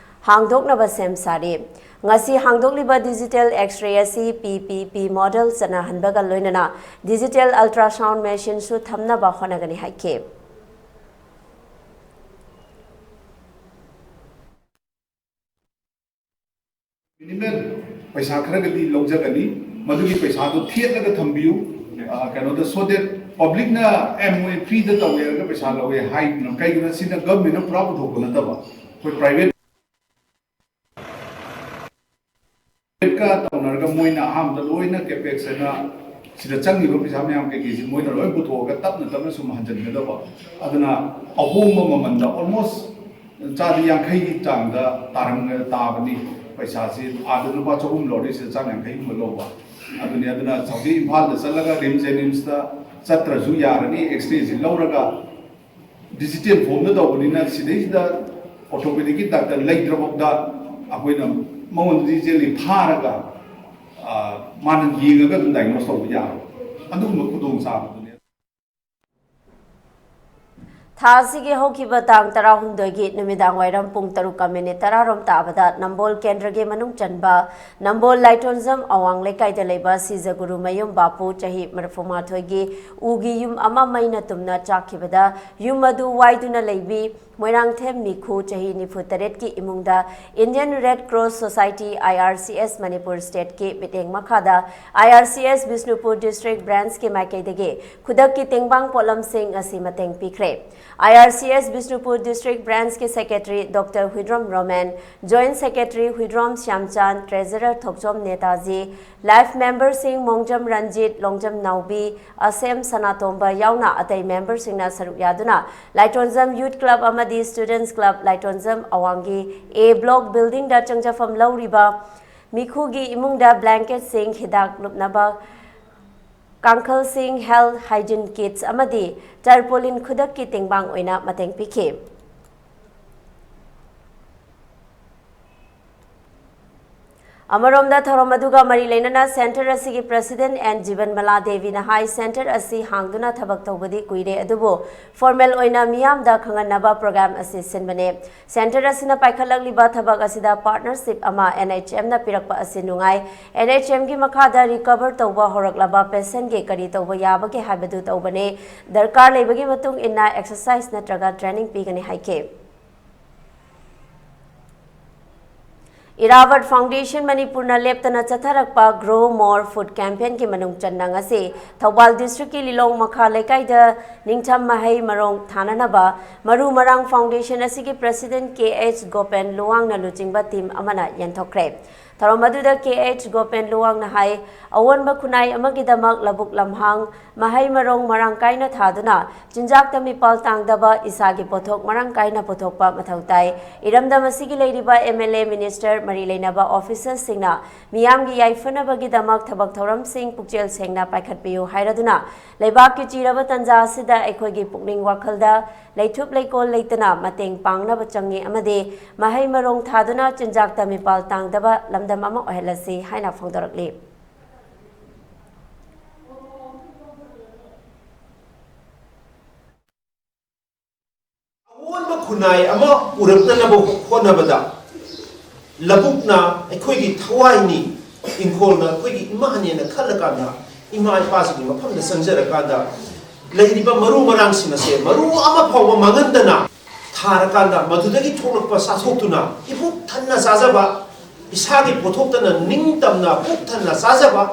ꯍꯥꯡꯗꯣꯛꯅꯕ ꯁꯦꯝ ꯁꯥꯔꯤ꯫ ꯉꯁꯤ ꯍꯥꯡꯗꯣꯛꯂꯤꯕ digital X-ray ꯑꯁꯤ ꯄꯤ ꯄꯤ ꯄꯤ model ꯆꯠꯅꯍꯟꯕꯒ ꯂꯣꯏꯅꯅ digital ultrasound machineꯁꯨ ꯊꯝꯅꯕ ꯍꯣꯠꯅꯒꯅꯤ ꯍꯥꯏꯈꯤ꯫ Minimal ꯄꯩꯁꯥ ꯈꯔꯒꯗꯤ ꯂꯧꯖꯒꯅꯤ, ꯃꯗꯨꯒꯤ ꯄꯩꯁꯥꯗꯣ ꯊꯦꯠꯂꯒ ꯊꯝꯕꯤꯌꯨ꯫ ꯑ, ꯀꯩꯅꯣꯗ, so that publicꯅ, "ꯑꯦ, ꯃꯣꯏ freeꯗ ꯇꯧꯋꯦ" ꯍꯥꯏꯔꯒ ꯄꯩꯁꯥ ꯂꯧꯋꯦ ꯍꯥꯏꯗꯅ꯫ ꯀꯩꯒꯤꯅꯣ, ꯁꯤꯅ governmentꯅ ꯄꯨꯔꯥ ꯄꯨꯊꯣꯛꯄ ꯅꯠꯇꯕ, ꯑꯩꯈꯣꯏ private ꯀ ꯇꯧꯅꯔꯒ ꯃꯣꯏꯅ ꯑꯍꯥꯟꯕꯗ ꯂꯣꯏꯅ capex ꯍꯥꯏꯅ ꯁꯤꯗ ꯆꯪꯉꯤꯕ ꯄꯩꯁꯥ ꯃꯌꯥꯝ ꯀꯩꯀꯩꯁꯤ ꯃꯣꯏꯅ ꯂꯣꯏ ꯄꯨꯊꯣꯛꯑꯒ ꯇꯞꯅ ꯇꯞꯅ ꯁꯨꯝ ꯍꯟꯖꯤꯟꯒꯗꯕ꯫ ꯑꯗꯨꯅ ꯑꯍꯣꯡꯕ ꯃꯃꯜꯗ almost ꯆꯥꯗꯤ ꯌꯥꯡꯈꯩꯒꯤ ꯆꯥꯡꯗ ꯇꯥꯔꯝ ꯇꯥꯕꯅꯤ꯫ ꯄꯩꯁꯥꯁꯤ ꯑꯥꯗ ꯂꯨꯄꯥ ꯆꯍꯨꯝ ꯂꯧꯔꯗꯤ ꯁꯤꯗ ꯆꯥꯝ ꯌꯥꯡꯈꯩꯒꯨꯝꯕ ꯂꯧꯕ꯫ ꯑꯗꯨꯅꯤ꯫ ꯑꯗꯨꯅ ꯍꯧꯖꯤꯛ ꯏꯝꯐꯥꯜꯗ ꯆꯠꯂꯒ ꯔꯤꯝꯁ ꯖꯦꯅꯤꯝꯁꯇ ꯆꯠꯇ꯭ꯔꯁꯨ ꯌꯥꯔꯅꯤ꯫ ꯑꯦꯛꯁꯔꯦꯁꯤ ꯂꯧꯔꯒ ꯗꯤꯖꯤꯇꯦꯜ ꯐꯣꯝꯗ ꯇꯧꯕꯅꯤꯅ ꯁꯤꯗꯩꯁꯤꯗ ꯑꯣꯔꯊꯣꯄꯦꯗꯤꯛꯀꯤ ꯗꯥꯛꯇꯔ ꯂꯩꯇ꯭ꯔꯐꯥꯎꯗ ꯑꯩꯈꯣꯏꯅ ꯃꯉꯣꯟꯗ ꯗꯤꯖꯤꯇꯦꯜꯂꯤ ꯊꯥꯔꯒ ꯃꯥꯅ ꯌꯦꯡꯉꯒ ꯑꯗꯨꯝ ꯗꯥꯏꯒꯅꯣꯁ ꯇꯧꯕ ꯌꯥꯕ ꯑꯗꯨꯒꯨꯝꯕ ꯈꯨꯗꯣꯡꯆꯥꯕꯗꯨꯅꯤ꯫ ꯊꯥ ꯑꯁꯤꯒꯤ ꯍꯧꯈꯤꯕ ꯇꯥꯡ ꯇꯔꯥꯍꯨꯝꯗꯣꯏꯒꯤ ꯅꯨꯃꯤꯗꯥꯡ ꯋꯥꯏꯔꯝ ꯄꯨꯡ ꯇꯔꯨꯛꯀ ꯃꯤꯅꯤꯠ ꯇꯔꯥꯔꯣꯝ ꯇꯥꯕꯗ ꯅꯝꯕꯣꯜ ꯀꯦꯟꯗ꯭ꯔꯒꯤ ꯃꯅꯨꯡ ꯆꯟꯕ ꯅꯝꯕꯣꯜ ꯂꯥꯏꯇꯣꯟꯖꯝ ꯑꯋꯥꯡ ꯂꯩꯀꯥꯏꯗ ꯂꯩꯕ ꯁꯤꯖꯒꯨꯔꯨ ꯃꯌꯨꯝ ꯕꯥꯄꯨ ꯆꯍꯤ ꯃꯔꯤꯐꯨꯃꯥꯊꯣꯏꯒꯤ ꯎꯒꯤ ꯌꯨꯝ ꯑꯃ ꯃꯩꯅ ꯇꯨꯝꯅ ꯆꯥꯛꯈꯤꯕꯗ ꯌꯨꯝ ꯑꯗꯨ ꯋꯥꯏꯗꯨꯅ ꯂꯩꯕꯤ ꯃꯣꯏꯔꯥꯡꯊꯦꯝ ꯃꯤꯈꯨ ꯆꯍꯤ ꯅꯤꯐꯨ ꯇꯔꯦꯠꯀꯤ ꯏꯃꯨꯡꯗ Indian Red Cross Society, I R C S, Manipur Stateꯀꯤ ꯃꯤꯠꯌꯦꯡ ꯃꯈꯥꯗ I R C S Bishnupur District Branchꯀꯤ ꯃꯥꯏꯀꯩꯗꯒꯤ ꯈꯨꯗꯛꯀꯤ ꯇꯦꯡꯕꯥꯡ ꯄꯣꯠꯂꯝꯁꯤꯡ ꯑꯁꯤ ꯃꯇꯦꯡ ꯄꯤꯈ꯭ꯔꯦ꯫ I R C S Bishnupur District Branchꯀꯤ Secretary Doctor Huidrom Roman, Joint Secretary Huidrom Shyamchand, Treasurer Thokchom Netaji, Life Memberꯁꯤꯡ ꯃꯣꯡꯖꯝ Ranjit, Longjam ꯅꯥꯎꯕꯤ, ꯑꯁꯦꯝ ꯁꯅꯥꯇꯣꯝꯕ ꯌꯥꯎꯅ ꯑꯇꯩ memberꯁꯤꯡꯅ ꯁꯔꯨꯛ ꯌꯥꯗꯨꯅ ꯂꯥꯏꯇꯣꯟꯖꯝ Youth Club ꯑꯃꯗꯤ Students Club ꯂꯥꯏꯇꯣꯟꯖꯝ ꯑꯋꯥꯡꯒꯤ A Block buildingꯗ ꯆꯪꯖꯐꯝ ꯂꯧꯔꯤꯕ ꯃꯤꯈꯨꯒꯤ ꯏꯃꯨꯡꯗ blanketꯁꯤꯡ, ꯍꯤꯗꯥꯛ ꯂꯨꯞꯅꯕ ꯀꯥꯡꯈꯜꯁꯤꯡ, health hygiene kits ꯑꯃꯗꯤ tarpaulin ꯈꯨꯗꯛꯀꯤ ꯇꯦꯡꯕꯥꯡ ꯑꯣꯏꯅ ꯃꯇꯦꯡ ꯄꯤꯈꯤ꯫ ꯑꯃꯔꯣꯝꯗ ꯊꯧꯔꯝ ꯑꯗꯨꯒ ꯃꯔꯤ ꯂꯩꯅꯅ centre ꯑꯁꯤꯒꯤ president N ꯖꯤꯕꯟꯃꯂꯥ ꯗꯦꯕꯤꯅ ꯍꯥꯏ, centre ꯑꯁꯤ ꯍꯥꯡꯗꯨꯅ ꯊꯕꯛ ꯇꯧꯕꯗꯤ ꯀꯨꯏꯔꯦ, ꯑꯗꯨꯕꯨ formal ꯑꯣꯏꯅ ꯃꯤꯌꯥꯝꯗ ꯈꯪꯍꯟꯅꯕ program ꯑꯁꯤ ꯁꯤꯟꯕꯅꯦ꯫ Centre ꯑꯁꯤꯅ ꯄꯥꯏꯈꯠꯂꯛꯂꯤꯕ ꯊꯕꯛ ꯑꯁꯤꯗ partnership ꯑꯃ N H Mꯅ ꯄꯤꯔꯛꯄ ꯑꯁꯤ ꯅꯨꯡꯉꯥꯏ꯫ N H Mꯒꯤ ꯃꯈꯥꯗ recover ꯇꯧꯕ ꯍꯧꯔꯛꯂꯕ patientꯒꯤ ꯀꯔꯤ ꯇꯧꯕ ꯌꯥꯕꯒꯦ ꯍꯥꯏꯕꯗꯨ ꯇꯧꯕꯅꯦ꯫ ꯗꯔꯀꯥꯔ ꯂꯩꯕꯒꯤ ꯃꯇꯨꯡ ꯏꯟꯅ exercise ꯅꯠꯇ꯭ꯔꯒ training ꯄꯤꯒꯅꯤ ꯍꯥꯏꯈꯤ꯫ ꯏꯔꯥꯕꯠ Foundation ꯃꯅꯤꯄꯨꯔꯅ ꯂꯦꯞꯇꯅ ꯆꯠꯊꯔꯛꯄ Grow More Food Campaignꯒꯤ ꯃꯅꯨꯡ ꯆꯟꯅ ꯉꯁꯤ ꯊꯧꯕꯥꯜ districtꯀꯤ ꯂꯤꯂꯣꯡ ꯃꯈꯥ ꯂꯩꯀꯥꯏꯗ ꯅꯤꯡꯊꯝ ꯃꯍꯩ ꯃꯔꯣꯡ ꯊꯥꯅꯅꯕ ꯃꯔꯨ ꯃꯔꯥꯡ foundation ꯑꯁꯤꯒꯤ president K H ꯒꯣꯄꯦꯟ ꯂꯨꯋꯥꯡꯅ ꯂꯨꯆꯤꯡꯕ team ꯑꯃꯅ ꯌꯦꯟꯊꯣꯛꯈ꯭ꯔꯦ꯫ ꯊꯧꯔꯝ ꯑꯗꯨꯗ ꯀꯦ ꯑꯩꯆ ꯒꯣꯄꯦꯟ ꯂꯨꯋꯥꯡꯅ ꯍꯥꯏ, ꯑꯑꯣꯟꯕ ꯈꯨꯟꯅꯥꯏ ꯑꯃꯒꯤꯗꯃꯛ ꯂꯧꯕꯨꯛ ꯂꯝꯍꯥꯡ, ꯃꯍꯩ ꯃꯔꯣꯡ ꯃꯔꯥꯡ ꯀꯥꯏꯅ ꯊꯥꯗꯨꯅ ꯆꯤꯟꯖꯥꯛꯇ ꯃꯤꯄꯥꯜ ꯇꯥꯡꯗꯕ, ꯏꯁꯥꯒꯤ ꯄꯣꯠꯊꯣꯛ ꯃꯔꯥꯡ ꯀꯥꯏꯅ ꯄꯨꯊꯣꯛꯄ ꯃꯊꯧ ꯇꯥꯏ꯫ ꯏꯔꯝꯗꯝ ꯑꯁꯤꯒꯤ ꯂꯩꯔꯤꯕ ꯑꯦꯝ ꯑꯦꯜ ꯑꯦ, ꯃꯤꯅꯤꯁꯇꯔ, ꯃꯔꯤ ꯂꯩꯅꯕ ꯑꯣꯐꯤꯁꯔꯁꯤꯡꯅ ꯃꯤꯌꯥꯝꯒꯤ ꯌꯥꯏꯐꯅꯕꯒꯤꯗꯃꯛ ꯊꯕꯛ ꯊꯧꯔꯝꯁꯤꯡ ꯄꯨꯛꯆꯦꯜ ꯁꯦꯡꯅ ꯄꯥꯏꯈꯠꯄꯤꯌꯨ ꯍꯥꯏꯔꯗꯨꯅ, ꯂꯩꯕꯥꯛꯀꯤ ꯆꯤꯔꯕ ꯇꯟꯖꯥ ꯑꯁꯤꯗ ꯑꯩꯈꯣꯏꯒꯤ ꯄꯨꯛꯅꯤꯡ ꯋꯥꯈꯜꯗ ꯂꯩꯊꯨꯞ ꯂꯩꯀꯣꯜ ꯂꯩꯇꯅ ꯃꯇꯦꯡ ꯄꯥꯡꯅꯕ ꯆꯪꯏ ꯑꯃꯗꯤ ꯃꯍꯩ ꯃꯔꯣꯡ ꯊꯥꯗꯨꯅ ꯆꯤꯟꯖꯥꯛꯇ ꯃꯤꯄꯥꯜ ꯇꯥꯡꯗꯕ ꯂꯝꯗꯝ ꯑꯃ ꯑꯣꯏꯍꯜꯂꯁꯤ ꯍꯥꯏꯅ ꯐꯣꯡꯗꯣꯔꯛꯂꯤ꯫ ꯑꯑꯣꯟꯕ ꯈꯨꯟꯅꯥꯏ ꯑꯃ ꯄꯨꯔꯛꯅꯅꯕ ꯍꯣꯠꯅꯕꯗ ꯂꯧꯕꯨꯛꯅ ꯑꯩꯈꯣꯏꯒꯤ ꯊꯋꯥꯏꯅꯤ, ꯏꯪꯈꯣꯜꯅ ꯑꯩꯈꯣꯏꯒꯤ ꯏꯃꯥꯅꯦꯅ ꯈꯜꯂꯀꯥꯟꯗ ꯏꯃꯥ ꯏꯄꯥꯁꯤꯡꯒꯤ ꯃꯐꯝꯗ ꯆꯪꯖꯔꯀꯥꯟꯗ ꯂꯩꯔꯤꯕ ꯃꯔꯨ ꯃꯔꯥꯡꯁꯤꯡ ꯑꯁꯦ ꯃꯔꯨ ꯑꯃ ꯐꯥꯎꯕ ꯃꯥꯡꯍꯟꯗꯅ ꯊꯥꯔꯀꯥꯟꯗ ꯃꯗꯨꯗꯒꯤ ꯊꯣꯛꯂꯛꯄ ꯆꯥꯊꯣꯛꯇꯨꯅ ꯏꯄꯨꯛ ꯊꯟꯅ ꯆꯥꯖꯕ, ꯏꯁꯥꯒꯤ ꯄꯣꯠꯊꯣꯛꯇꯅ ꯅꯤꯡꯇꯝꯅ ꯄꯨꯛ ꯊꯟꯅ ꯆꯥꯖꯕ,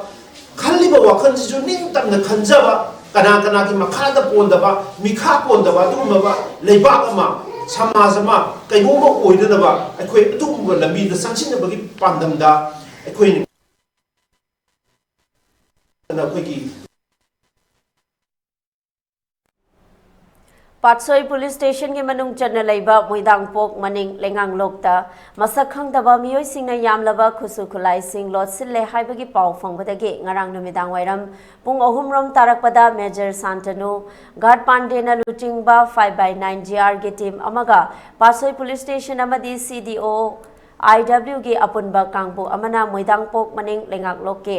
ꯈꯜꯂꯤꯕ ꯋꯥꯈꯜꯁꯤꯁꯨ ꯅꯤꯡꯇꯝꯅ ꯈꯟꯖꯕ, ꯀꯅꯥ ꯀꯅꯥꯒꯤ ꯃꯈꯥꯗ ꯄꯣꯟꯗꯕ, ꯃꯤꯈꯥ ꯄꯣꯟꯗꯕ ꯑꯗꯨꯒꯨꯝꯂꯕ ꯂꯩꯕꯥꯛ ꯑꯃ, ꯁꯃꯥꯖ ꯑꯃ, ꯀꯩꯅꯣꯝꯃ ꯑꯣꯏꯅꯅꯕ ꯑꯩꯈꯣꯏ ꯑꯗꯨꯒꯨꯝꯕ ꯂꯝꯕꯤꯗ ꯆꯪꯁꯤꯟꯅꯕꯒꯤ ꯄꯥꯟꯗꯝꯗ ꯑꯩꯈꯣꯏꯅ ꯑꯩꯈꯣꯏꯒꯤ ꯄꯥꯠꯁꯣꯏ ꯄꯨꯂꯤꯁ ꯁ꯭ꯇꯦꯁꯟꯒꯤ ꯃꯅꯨꯡ ꯆꯟꯅ ꯂꯩꯕ ꯃꯣꯏꯗꯥꯡꯄꯣꯛ ꯃꯅꯤꯡ ꯂꯩꯉꯥꯡꯂꯣꯛꯇ ꯃꯁꯛ ꯈꯪꯗꯕ ꯃꯤꯑꯣꯏꯁꯤꯡꯅ ꯌꯥꯝꯂꯕ ꯈꯨꯠꯁꯨ ꯈꯨꯠꯂꯥꯏꯁꯤꯡ ꯂꯣꯠꯁꯤꯜꯂꯦ ꯍꯥꯏꯕꯒꯤ ꯄꯥꯎ ꯐꯪꯕꯗꯒꯤ ꯉꯔꯥꯡ ꯅꯨꯃꯤꯗꯥꯡ ꯋꯥꯏꯔꯝ ꯄꯨꯡ ꯑꯍꯨꯝ ꯔꯣꯝ ꯇꯥꯔꯛꯄꯗ ꯃꯦꯖꯔ ꯁꯥꯟꯇꯅꯨ, ꯒꯥꯔꯗ ꯄꯥꯟꯗꯦꯅ ꯂꯨꯆꯤꯡꯕ five by nine G R ꯒꯤ ꯇꯤꯝ ꯑꯃꯒ ꯄꯥꯠꯁꯣꯏ ꯄꯨꯂꯤꯁ ꯁ꯭ꯇꯦꯁꯟ ꯑꯃꯗꯤ C D O I W ꯒꯤ ꯑꯄꯨꯟꯕ ꯀꯥꯡꯕꯨ ꯑꯃꯅ ꯃꯣꯏꯗꯥꯡꯄꯣꯛ ꯃꯅꯤꯡ ꯂꯩꯉꯥꯛꯂꯣꯛꯀꯤ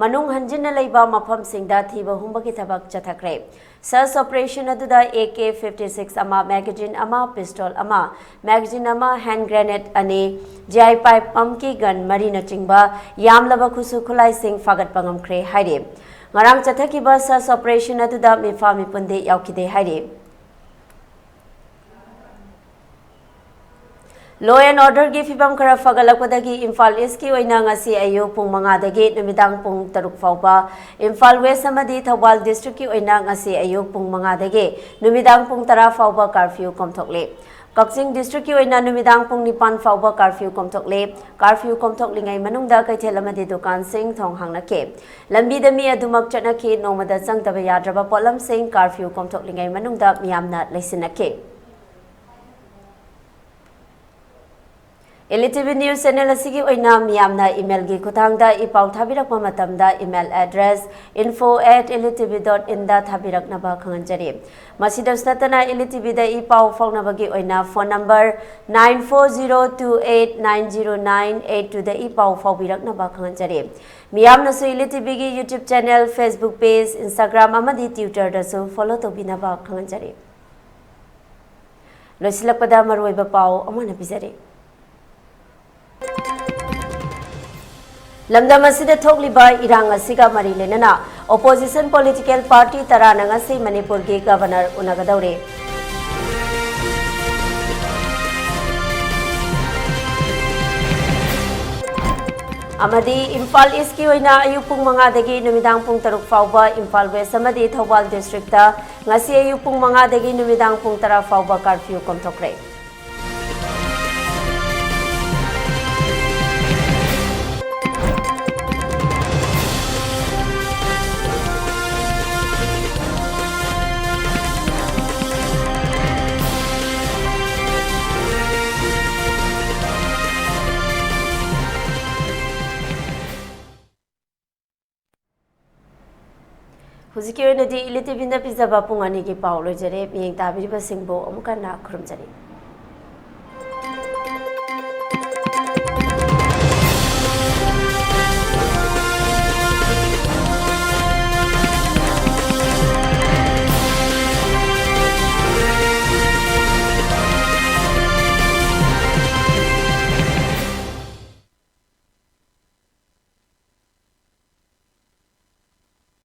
ꯃꯅꯨꯡ ꯍꯟꯖꯤꯟꯅ ꯂꯩꯕ ꯃꯐꯝꯁꯤꯡꯗ ꯊꯤꯕ ꯍꯨꯝꯕꯒꯤ ꯊꯕꯛ ꯆꯠꯊꯈ꯭ꯔꯦ꯫ Search operation ꯑꯗꯨꯗ A K fifty six ꯑꯃ, magazine ꯑꯃ, pistol ꯑꯃ, magazine ꯑꯃ, hand grenade ꯑꯅꯤ, G I pipe, pumpkin gun ꯃꯔꯤꯅꯆꯤꯡꯕ ꯌꯥꯝꯂꯕ ꯈꯨꯠꯁꯨ ꯈꯨꯠꯂꯥꯏꯁꯤꯡ ꯐꯥꯒꯠꯄ ꯉꯝꯈ꯭ꯔꯦ ꯍꯥꯏꯔꯤ꯫ ꯉꯔꯥꯡ ꯆꯠꯊꯈꯤꯕ search operation ꯑꯗꯨꯗ ꯃꯤꯐꯥ ꯃꯤꯄꯨꯟꯗꯤ ꯌꯥꯎꯈꯤꯗꯦ ꯍꯥꯏꯔꯤ꯫ Law and orderꯒꯤ ꯐꯤꯕꯝ ꯈꯔ ꯐꯒꯠꯂꯛꯄꯗꯒꯤ ꯏꯝꯐꯥꯜ ꯏꯁꯀꯤ ꯑꯣꯏꯅ ꯉꯁꯤ ꯑꯌꯨꯛ ꯄꯨꯡ ꯃꯉꯥꯗꯒꯤ ꯅꯨꯃꯤꯗꯥꯡ ꯄꯨꯡ ꯇꯔꯨꯛ ꯐꯥꯎꯕ, ꯏꯝꯐꯥꯜ ꯋꯦꯁ ꯑꯃꯗꯤ ꯊꯧꯕꯥꯜ ꯗꯤꯁꯇ꯭ꯔꯤꯛꯀꯤ ꯑꯣꯏꯅ ꯉꯁꯤ ꯑꯌꯨꯛ ꯄꯨꯡ ꯃꯉꯥꯗꯒꯤ ꯅꯨꯃꯤꯗꯥꯡ ꯄꯨꯡ ꯇꯔꯥ ꯐꯥꯎꯕ ꯀꯥꯔꯐ꯭ꯌꯨ ꯀꯣꯝꯊꯣꯛꯂꯤ꯫ ꯀꯛꯆꯤꯡ ꯗꯤꯁꯇ꯭ꯔꯤꯛꯀꯤ ꯑꯣꯏꯅ ꯅꯨꯃꯤꯗꯥꯡ ꯄꯨꯡ ꯅꯤꯄꯥꯟ ꯐꯥꯎꯕ ꯀꯥꯔꯐ꯭ꯌꯨ ꯀꯣꯝꯊꯣꯛꯂꯤ꯫ ꯀꯥꯔꯐ꯭ꯌꯨ ꯀꯣꯝꯊꯣꯛꯂꯤꯉꯩ ꯃꯅꯨꯡꯗ ꯀꯩꯊꯦꯜ ꯑꯃꯗꯤ ꯗꯨꯀꯥꯟꯁꯤꯡ ꯊꯣꯡ ꯍꯥꯡꯅꯈꯤ꯫ ꯂꯝꯕꯤꯗ ꯃꯤ ꯑꯗꯨꯃꯛ ꯆꯠꯅꯈꯤ꯫ ꯅꯣꯡꯃꯗ ꯆꯪꯗꯕ ꯌꯥꯗ꯭ꯔꯕ ꯄꯣꯠꯂꯝꯁꯤꯡ ꯀꯥꯔꯐ꯭ꯌꯨ ꯀꯣꯝꯊꯣꯛꯂꯤꯉꯩ ꯃꯅꯨꯡꯗ ꯃꯤꯌꯥꯝꯅ ꯂꯩꯁꯤꯟꯅꯈꯤ꯫ ꯏꯂꯤꯇꯤꯚꯤ ꯅ꯭ꯌꯨꯁ ꯆꯦꯅꯦꯜ ꯑꯁꯤꯒꯤ ꯑꯣꯏꯅ ꯃꯤꯌꯥꯝꯅ ꯏꯃꯦꯜꯒꯤ ꯈꯨꯠꯊꯥꯡꯗ ꯏ ꯄꯥꯎ ꯊꯥꯕꯤꯔꯛꯄ ꯃꯇꯝꯗ email address info at ilitivi dot inꯗ ꯊꯥꯕꯤꯔꯛꯅꯕ ꯈꯪꯍꯟꯖꯔꯤ꯫ ꯃꯁꯤꯗꯁꯨ ꯅꯠꯇꯅ ꯏꯂꯤꯇꯤꯚꯤꯗ ꯏ ꯄꯥꯎ ꯐꯥꯎꯅꯕꯒꯤ ꯑꯣꯏꯅ phone number nine four zero two eight nine zero nine eight twoꯗ E ꯄꯥꯎ ꯐꯥꯎꯕꯤꯔꯛꯅꯕ ꯈꯪꯍꯟꯖꯔꯤ꯫ ꯃꯤꯌꯥꯝꯅꯁꯨ ꯏꯂꯤꯇꯤꯚꯤꯒꯤ YouTube channel, Facebook page, Instagram ꯑꯃꯗꯤ Twitterꯗꯁꯨ ꯐꯣꯂꯣ ꯇꯧꯕꯤꯅꯕ ꯈꯪꯍꯟꯖꯔꯤ꯫ ꯂꯣꯏꯁꯤꯜꯂꯛꯄꯗ ꯃꯔꯨꯑꯣꯏꯕ ꯄꯥꯎ ꯑꯃꯅ ꯄꯤꯖꯔꯤ꯫ ꯂꯝꯗꯝ ꯑꯁꯤꯗ ꯊꯣꯛꯂꯤꯕ ꯏꯔꯥꯡ ꯑꯁꯤꯒ ꯃꯔꯤ ꯂꯩꯅꯅ opposition political party ꯇꯔꯥꯅ ꯉꯁꯤ ꯃꯅꯤꯄꯨꯔꯒꯤ ꯒꯕꯔꯅꯔ ꯎꯅꯒꯗꯧꯔꯤ꯫ ꯑꯃꯗꯤ ꯏꯝꯐꯥꯜ ꯏꯁꯀꯤ ꯑꯣꯏꯅ ꯑꯌꯨꯛ ꯄꯨꯡ ꯃꯉꯥꯗꯒꯤ ꯅꯨꯃꯤꯗꯥꯡ ꯄꯨꯡ ꯇꯔꯨꯛ ꯐꯥꯎꯕ, ꯏꯝꯐꯥꯜ ꯋꯦꯁ ꯑꯃꯗꯤ ꯊꯧꯕꯥꯜ ꯗꯤꯁꯇ꯭ꯔꯤꯛꯇ ꯉꯁꯤ ꯑꯌꯨꯛ ꯄꯨꯡ ꯃꯉꯥꯗꯒꯤ ꯅꯨꯃꯤꯗꯥꯡ ꯄꯨꯡ ꯇꯔꯥ ꯐꯥꯎꯕ ꯀꯥꯔꯐ꯭ꯌꯨ ꯀꯣꯝꯊꯣꯛꯈ꯭ꯔꯦ꯫ ꯍꯧꯖꯤꯛꯀꯤ ꯑꯣꯏꯅꯗꯤ ꯏꯂꯤꯇꯤꯚꯤꯅ ꯄꯤꯖꯕ ꯄꯨꯡ ꯑꯅꯤꯒꯤ ꯄꯥꯎ ꯂꯣꯏꯖꯔꯦ꯫ ꯃꯤꯠꯌꯦꯡ ꯇꯥꯕꯤꯔꯤꯕꯁꯤꯡꯕꯨ ꯑꯃꯨꯛ ꯍꯟꯅ ꯈꯨꯔꯨꯝꯖꯔꯤ꯫